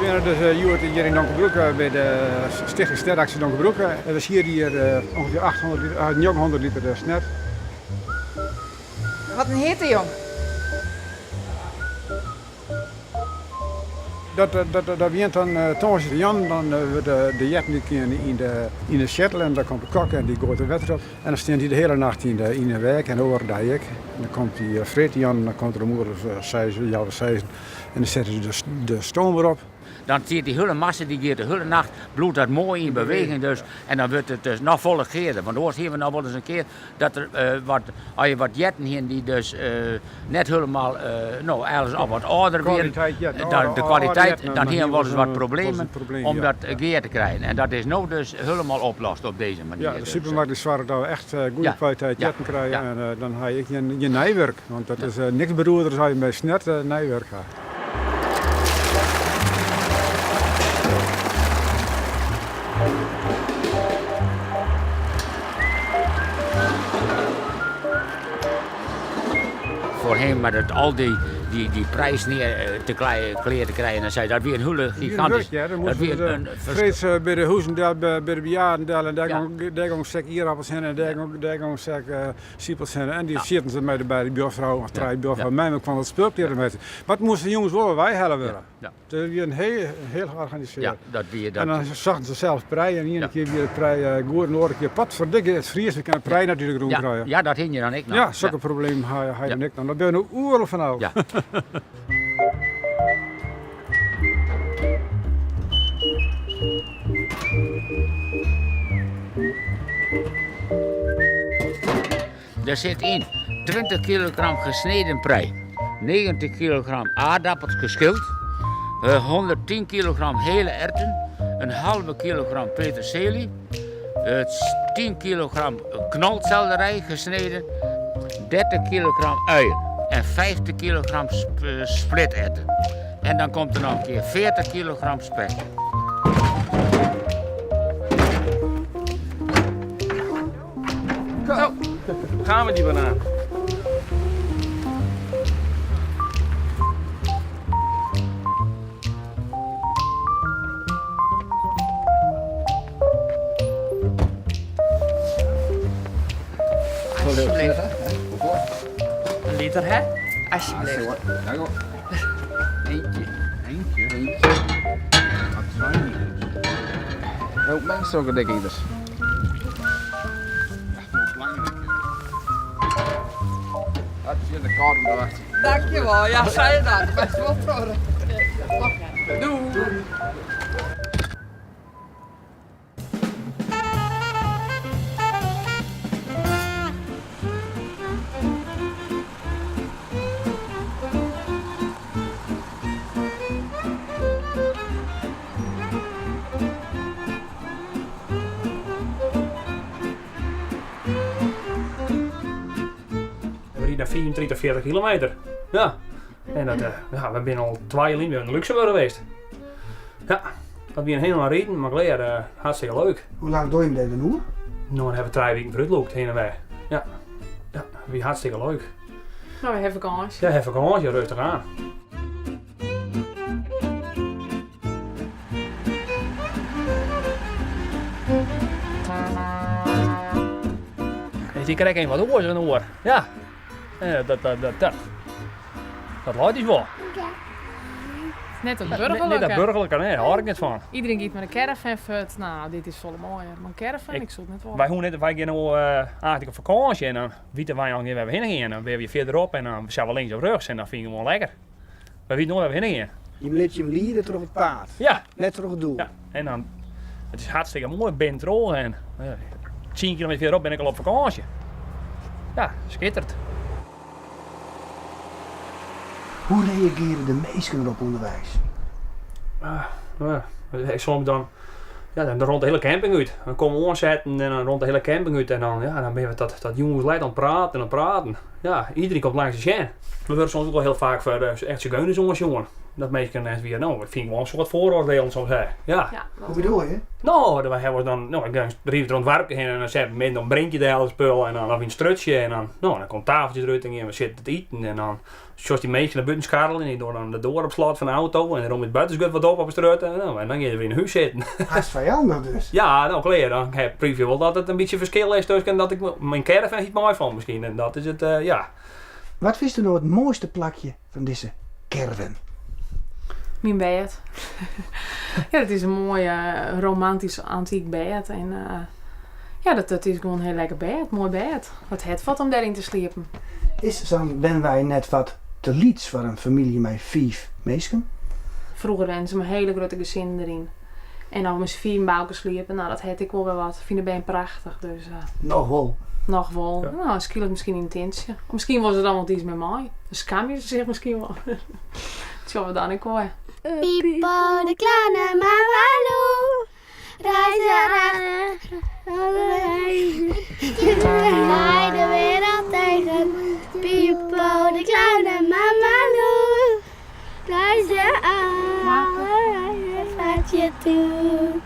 binne dus hjoed hjir yn Donkerbroek by de Stichting Snetactie Donkerbroek. We siere hjir ûngefear 800, 900 liter snet. Wat in hitte, jong. Dat, dat, dat wient dan tongersdeitejûn, dan wurdt de jetten útkearn yn de, yn de sjittel en dan komt de kok en dy goait der wetter op. En dan stean dy de hiele nacht yn de, yn de weach en de oare dei ek. En dan komt dy freedtejûn, dan komt er om oere of seis, healwei seizen en dan sette se de, de stoom wer op. Dan stiet dy hiele massa, dy giet de hiele nacht, bliuwt dat moai yn beweging dus. En dan wurdt it dus noch folle gearder. Want oars hiene we noch wol ris in kear dat der wat, as je wat jetten hiene dy't dus net hielendal, no eigentlik al wat âlder wienen, de kwaliteit, dan hiene we wolris wat problemen om dat gear te krijen. En dat is no dus hielendal oplost op dizze manier. Ja, de supermarkt dy soarget dat we echt goede kwaliteit jetten krije en dan ha je ek gjin neiwurk, want dat is niks beroerder as je mei snet neiwurk ha. Foarhinne mar dat al dy, dy, dy prei te klear te krijen en sei dat wie in hiele gigantysk. Ja, dan moasten we freeds by de huzen del, by de bejaarden del en dêr gong, dêr gong sek ierappels hinne en dêr gong, dêr gong sek sipels hinne en dy sieten se mei de beide buorfrou of trije buorfrou mei, mar kwam dat spul klear te Wat moasten de jonges wol wer weihelle wurde. Dat wie in hiel, hiel georganiseerd. Ja, dat wie dat. En dan sochten se sels prei en iene kear wie de prei goed en de oare kear potferdikke, it Fries, we kinne prei net út de grûn krije. Ja, dat hiene je dan ek noch. Ja, sokke problemen ha je dan ek noch. Dat binne we no oeral fan ôf. Ja. Der sit yn 20 kilogram gesneden prei, 90 kilogram aardappels geschild, 110 kilogram hele erwten, in halve kilogram peterselie, 10 kilogram knolselderij gesneden, 30 kilogram uien en 50 kilogram spliterwten. En dan komt der noch in kear 40 kilogram spek. Zo, gaan we die banaan. Alsjeblieft. Een liter, hè? Alsjeblieft. Eentje. Eentje. Eentje. Dat zijn niet. Ook mensen zulke dikke eters. Dankjewel, ja, zei je dat. Best wel trots. Doei. We riden 35, 40 kilometer. Ja. En dat, ja, we binne al twa jier lyn wer yn Luxemburg geweest. Ja, dat wie in hiel ein riden, mar klear, hartstikke leuk. Hoe lang doe je hem dêr dan oer? No, dan hawwe we trije wiken foarútlûkt, hinne en wer. Ja, ja, wie hartstikke leuk. No, we hawwe fakânsje. Ja, we hawwe fakânsje, rêstich oan. Is dy krekt even wat oars in oar. Ja, dat, dat, dat, dat, dat leit ús wol. Net dat burgerlike. Net dat burgerlike, nee, dêr hâld ik net fan. Iedereen giet mei de caravan fuort. Nou, dit is folle moaier. Mar in caravan, ik soe it net wolle. Wy hoege net, wy gean no eigentlik op fakânsje en dan witte wy al wêr't we hinne gean. Dan binne we fierderop en dan sjogge we links of rjochts en dat fyn ik gewoan lekker. Wy witte noait wêr't we hinne gean. Jim lit jim liede troch it paad, Ja. net troch it doel. Ja, en dan, it is hartstikke moai binnentroch en tsien kilometer fierderop bin ik al op fakânsje. Ja, skitterend. Hoe reagearje de minsken derop ûnderweis? Ja, soms dan, ja, dan rint de hiele camping út. Dan komme we oansetten en dan rint de hiele camping út en dan, ja, dan binne we tot, tot jûns let oan it praten en oan it praten. Ja, iedereen komt langs te sjen. We wurde soms ek wol hiel faak foar echt sigeuners oansjoen. Dat minsken net wier, no, ik fyn wol in soad vooroordelen soms hè. Ja. Ja, Hoe dat bedoel je? No, dan hawwe we dan, no, ik ried troch it doarpke hinne en dan setten we midden op in brinkje del it spul en dan of yn in strutsje en dan, no, dan komt tafeltje derút en gean we sitten te iten en dan sjochst dy minsken nei bûten skarreljen en dy dogge dan de doar op slot fan de auto en dan romje it buitengut wat op op 'e strjitte en, no, en dan gean se wer yn 'e hûs sitten. Hast fijandich dus. Ja, no klear, dan proef je wol dat it in bytsje ferskil is tusken dat ik myn caravan hiet meifalt miskien en dat is it, ja. Wat fynsto no it moaiste plakje fan dizze caravan? Myn bêd. Ja, dat is in moai romantysk antyk bêd. En ja, dat is gewoan in hiel lekker bêd, moai bêd. Dat hat wat om dêryn te sliepen. Is sa'n wenwein net wat te lyts foar in famylje mei fiif minsken? Froeger wennen se mei hiele grutte gesinnen deryn. En dan mei syn fiven by elkoar sliepen, no dat hat ek wol wer wat. Fine de bern prachtich, dus. Noch wol? Noch wol. No, skielk miskien yn in tintsje. Of miskien wolle se dan wol iets mei mei. Dan skamje se sich miskien wol. Dat sjogge we dan ek wol. Pipo de Clown en Mama Lou reizen Nei de wereld tegen. Pipo de Clown en Mama Lou reizen je toe.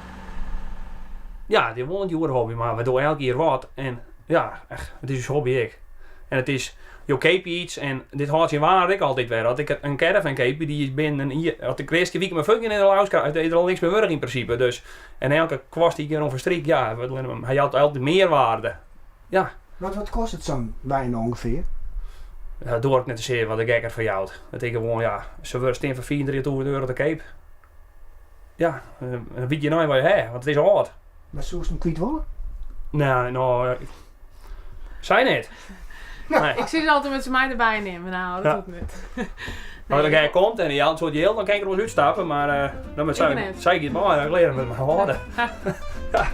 Ja, it is wol in djoere hobby, mar we dogge elk jier wat en ja, echt, it is ús hobby ek. En it is, jo keapje iets en dit hâldt syn waarde ek altyd wer. As ik in caravan keapje, dy is binnen in jier, as ik de earste wike mei fuortgean is er al ôfskaft, is er al niks mear wurdich yn prinsipe. Dus, en elke kwast dy't ik deroan ferstryk, ja, hy jout altyd mearwaarde. Ja. Wat kostet sa'n wein ûngefear? Dat doar ik net te sizzen wat de gek derfoar jout. It is gewoan, ja, se wurde stean foar 35.000 euro te keap. Ja, dan wit je nei wat je ha, want it is âld. Mar soest him kwyt wolle? Nee, no, sei net. Nee. Ik sis altyd moat se my derby nimme, no, dat hoecht net. As der gek komt en hy jout in soad jild, dan kin ik der wolris útstappe, mar dan moat sy, sy giet mei, dan leare we it mar hâlde. Ja.